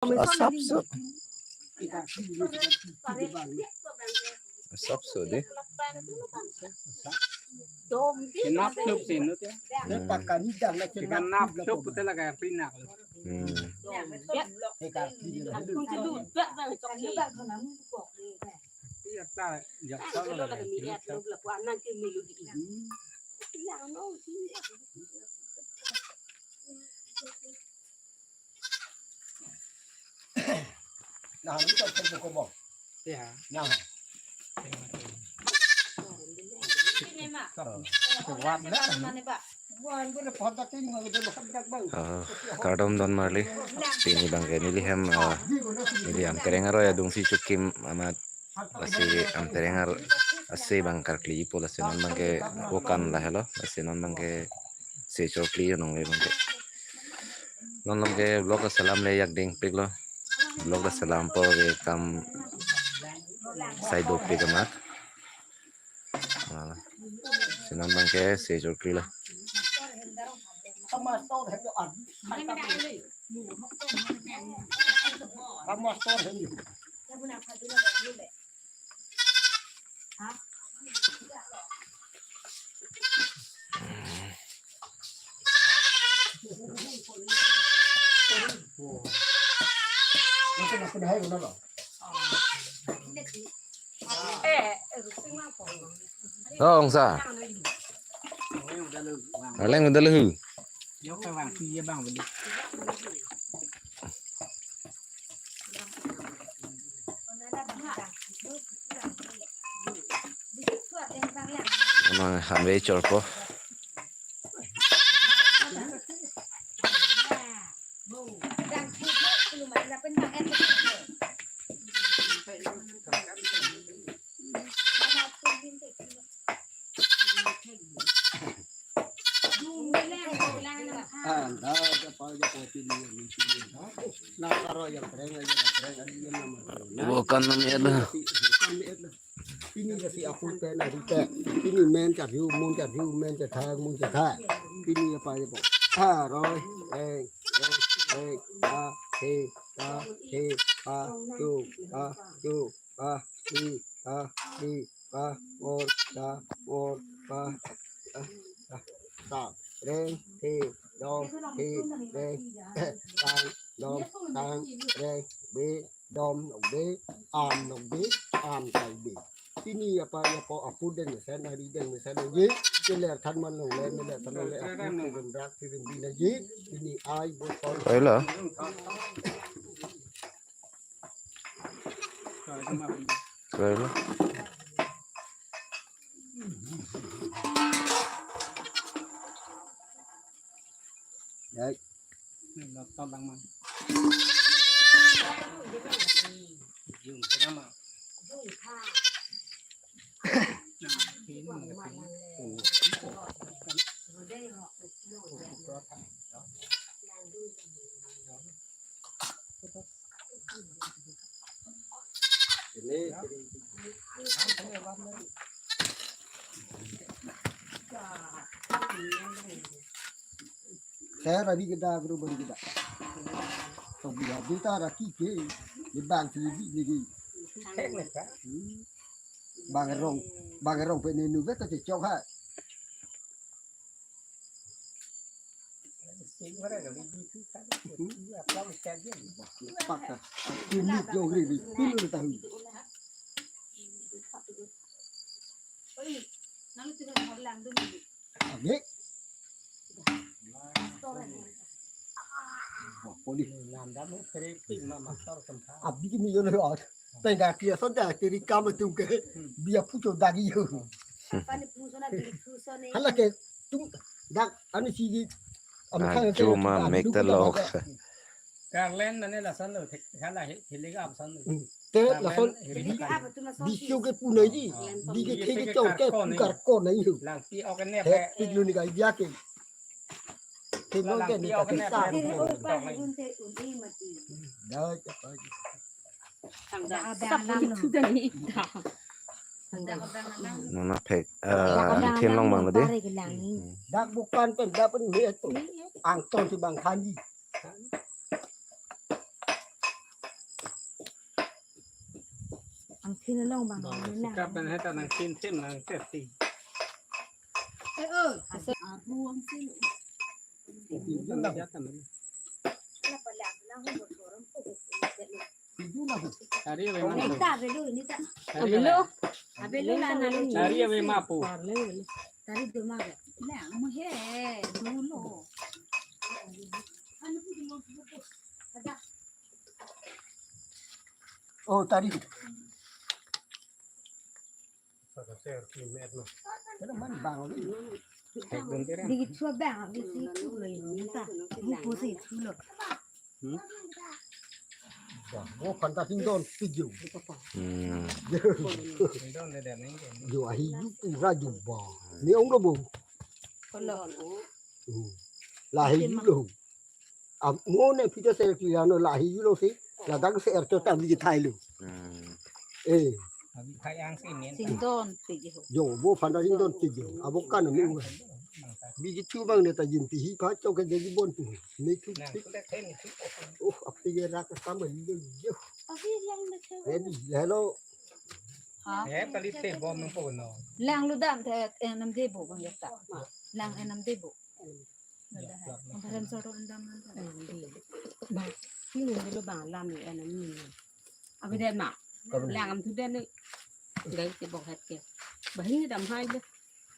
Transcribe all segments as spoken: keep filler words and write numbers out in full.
Asapso. Asapso dei. Kenap thup si no te. Hmm. Kenap thup te laga pinak. Hmm. Iya ta, iya ta. Nah, ini kan satu kobong. Iya. Nah. Kuat dah. Ah, kardom don marli. Pini abangke neli hem, ah, neli Amtereng aroi adungsi chokim amat, lasi Amtereng ar-, ase abang karkli po, lasi non abangke okan lahelo, lasi non abangke se chokli nongle abangke. Non abangke vlog asalam le yak dingpiklo. Vlog asalam po ke kam sai dopik amat. Ah, lasi non abangke se chokli lo. Oh, ongsa. Arleng udah lehu. Amang hanve chorpo. Bukan namanya lah. Pini lasi aput pen ari pen. Pini men charju, mun charju, men charthang, mun chartha. Pini apa aja po. Aroi, reng, reng, reng, ta, he, ta, he, pa, cho, pa, cho, pa, li, ta, li, pa, ngor, ta, ngor, pa, ta, ta, ta. Reng, the, dom, the, reng, tang, dom, tang, reng, be, dom, nok be, am, nok be, am, kai be. Pini apa ya po aput den mesen, hari den mesen lagi. Keler than man long le, keler than man le, aput ke rak si bin lagi. Pini ai bo ton. Oi lo. Oi lo. Đấy. Saya rabi kita guru beri kita. Tobi abi ta raki ke, di bang sini di ni. Hmm. Bang rong, bang rong pe nenu ke ta chok ha. Pakka. Ini jauh ini, ini tahu. Abi. Wah, poli. Abi kini yo lo. Tengah dia saja kiri kamu tu ke. Dia pucuk dagi yo. Hala ke tum dak anu sigi. Ajo ma mek ta lok. Karlen nane lason lo, hala he, hilega apson lo. Te lason, di, di sio ke punai di, di ke the ke chong ke, karkon nai hu. Lang pi ok ne he, pe. Pik lu ni ka dia ke. Te no ke ni ka sa. Dai ka. Nona phek, eh, thin long bang lo de. Dak bukan pen, dak pen ni itu. Angton si bang thanji. Phin along bang. Sikap pen heta nangphin them nangtep ti. Eh, oh, asa arhuang si. Tari ave ma. Nita avelo, nita. Avelo. Avelo la nang. Tari ave ma pu. Tari do ma ave. La, mo he, dolo. Anu pu dolo. Ada. Oh, tari. Saka ser ki met no. Kena man bang lagi. Di chua bang, di si tu lo yun, ta. Buku si tu lo. Hmm? Wah, bo phanta singdon tigyo. Hmm. Singdon de de neng. Yo ahi yu pura yu ba. Ni ong lo bo. Kolo. Hmm. Lahei yu lo. Am, mo ne pita ser ki ano lahei yu lo si. Ladak ser to tam di thai lo. Hmm. Eh. Abi khai ang si men. Singdon tigyo. Yo, bo phanta singdon tigyo. Abo kan mi u. Biji chu bang ne ta jin ti hi pha chok ke jagi bon tu. Ne chu. Nang ti. Kuda khen ni chu. Oh, api ge rak kam ni yo. Abi lang na che. Ready. Hello. Ha? Eh, kali te bom nang po no. Lang lu dam the, eh, nam de bo bang ya ta. Lang, eh, nam de bo. Nang dam so ro dam nam ta. Ba, ti nung lo bang lam ni, eh, nam ni. Abi de ma. Lang am thu de ni. Dai te bok het ke. Ba hin dam hai le.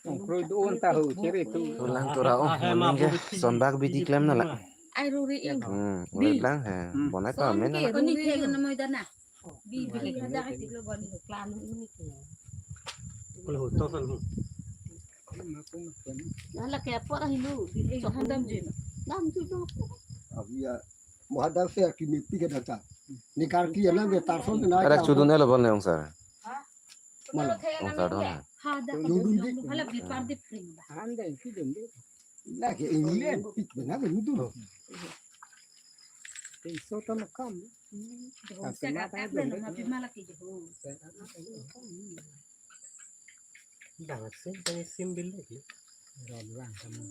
Kroi do-an ta ho, chere tu. Tulang tura o, ah, he, ma, moning ke, bu-, sonbak bidi klem nala. Ai ru ri ing. Hmm, uri lang he. Hmm. Bonai pa, son amen ke, nala. Ru ri ing na moi dana. Bi, bi, ada ka tiklo boni klan ini ke. Kalau hotel kan, hmm. Nala ke apa lah ilu? Eh, handam jin. Dam jin. Abi ya, mo hadam ser ki mipi ke data. Ni kar ki na ke tarson na. Arak chudun elo bon leong sar. Ha? Mana? Ong sa dong. Ha, da. Dudun di. Hala bipar di pring ba. Ande, si dun di. Lagi England, pik bena ke dudun. Iso ta makam. Hmm, dong se ka tap le na pi mala ki ho. Dang sim, dang sim bil lagi. Ron rang kamu.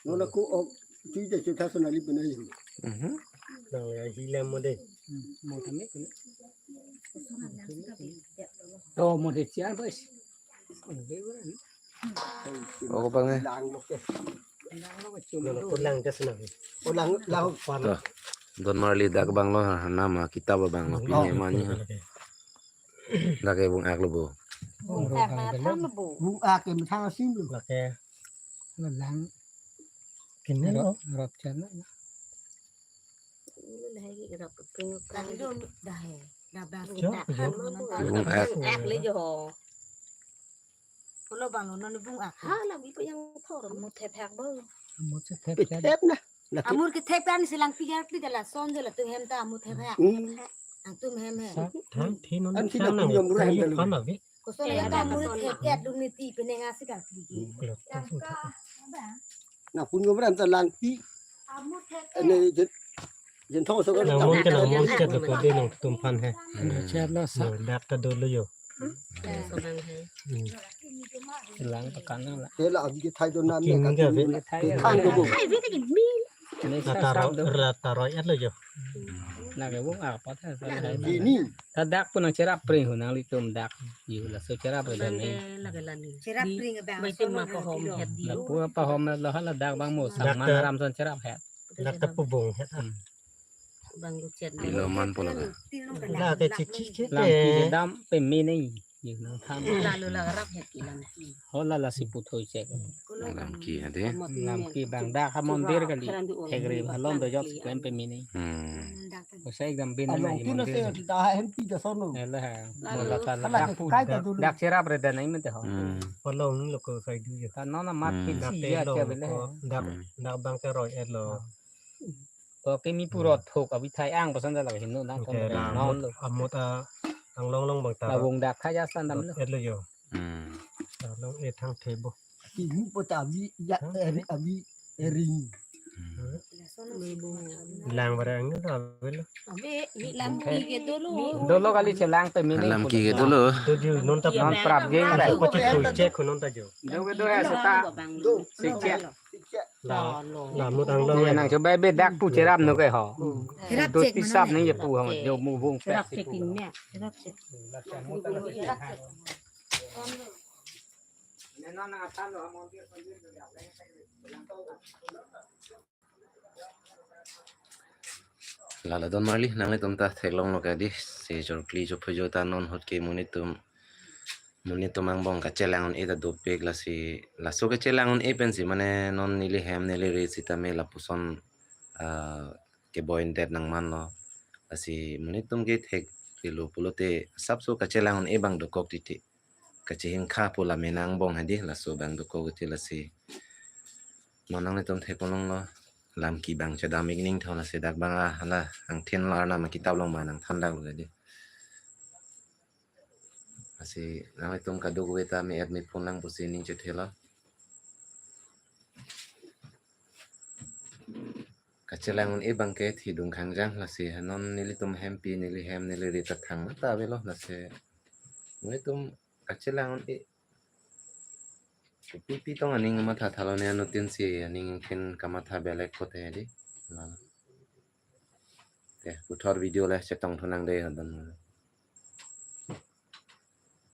Nola ko ok, tu je chu tha sona li bana yi. Mhm. Dang ya hi lem mo de. Hmm, mo tame ko. To mo de chia bas. Oko bang eh. Lang mo ke. Nola ko lang jas na. O lang, lang pa. To. Don Marli dak bang lo ha, nama kitab bang lo, oh, pini mani ha. Dak e bung ak lo bo. Bung ak ma tham bo. Bung ak ke ma tham sim lo. Lake. Lang. Kini lo. Rap, rap chan na. Ini lah ini rap pun. Lagi dulu dah he. Dah bang. Bung ak. Ak le jo. Pulo bang lo non bung ak. Ha, lagi pa yang thor. Mo thep hak bo. Mo thep hak. Thep na. Laki. Amur kethep kan si lang pigar pli dala son je latum hem ta amur thep ha. Hmm. Angtum hem he. Sa, thang thi non. An si thang na nang punya murah thang yang ni dalam. Khan abi. Koson ya ta amur thep ya dum ni ti peneng asi kan pli. Hmm. Kalau tu. Na punya murah ta lang pi. Amur thep. Ini jen, jen thong so kan. Namun kan amur chat ko de nangtum phan he. Hmm. Chat la sa. Yo, dak ta dolo yo. Hmm. Lang pakan lang la. Te la abi ke thai do nam. Kin ne ka ga ve. Thang do bo. Ini rata sa roi, rata roi at lo jo. Na ke bung apa tha sa. Ini. Tha dak pun nang cherap pring ho nanglitum dak. Yo laso cherap re dan ni. Cherap pring abang. Bai te ma pahom het di. La pu pahom la hala dak bang mo. Dak sang man ta aram son cherap het. Dak ta pu bung het. Hmm. Bang lu chet. Ilo man pula ka. La ke chiki chete. Lamki dam peme nai. Ye nang tham. Lalu la rap het ki lamki. Hola lasi puthoi chek. Lamki hade. Lamki bang dak ha mondir kali. Thekri halon do jok si klem peme nai. Hmm. Ko sa ekdam bin na along ye tu na mondir. Se da ha M P da sono. Ela ha. Lalu. Hola ta la dak pu. Dak cherap re da nai mente ho. Hmm. Palong ni lo ko sai du ye. Ta non na mat. Hmm. Dak pin si te ya long che bele. Ko dak, hmm, dak bang ke roi et lo. Ko kimi pura thok abi thai ang pasan da la hinu na. Oke, kon la non amut, lo. Amut a ang long long bang ta. La bung dak kha ja san dam lo. Et lo yo. Hmm. Ta long e thang the bo. Ki mu po ta abi ya. Hah? Eri abi eri. Lang barang na avelo. Abe, ni lam ki ke dolo. Dolo kali chelang te mini. Lam ki ke dolo. Tujuh non tap non prap geng. Pachis tu check non ta jo. Do ke do ya seta. Sik check. La, la mut ang dong. Nang coba bedak pu cheram no ke ho. Cherap do check tisap mana ni ya pu ho. Jo mu bung pek. Cherap checking ne. Cherap check. Lala don marli nanglitum ta theklonglo kadi, si chorkli chophojo ta non ahut ke monit atum, monit atum angbong kachelang un-e ta dopik, lasi laso kachelang un-e pensi mane non neli hem neli ri sitame lapuson, ah, keboi-det nangmanlo. Lasi monit atum ke thek rilo pulote asapso kachelang un-e abang dokok titi. Kachehingkha pu la mena angbong hadi laso abang dokok titi lasi. Non nanglitum theklonglo, lam ki abang chedam ik ning tho lasi dak abang a hala angthin la arnam akitap along ma nangthan daklo kadi. Lasi nanglitum kadokave ta me-et me phone lang pusi ning chethelo. Kachelang un-e abang ke thidung khangjang lasi non nelitum hempi neli hem neli ri ta thang ta avelo lasi. Nelitum kachelang un-e. Pipi tong aning matha thalo ne anutin si aning kin kamatha belek kote di. Te puthot video le chetong thunang de hadan.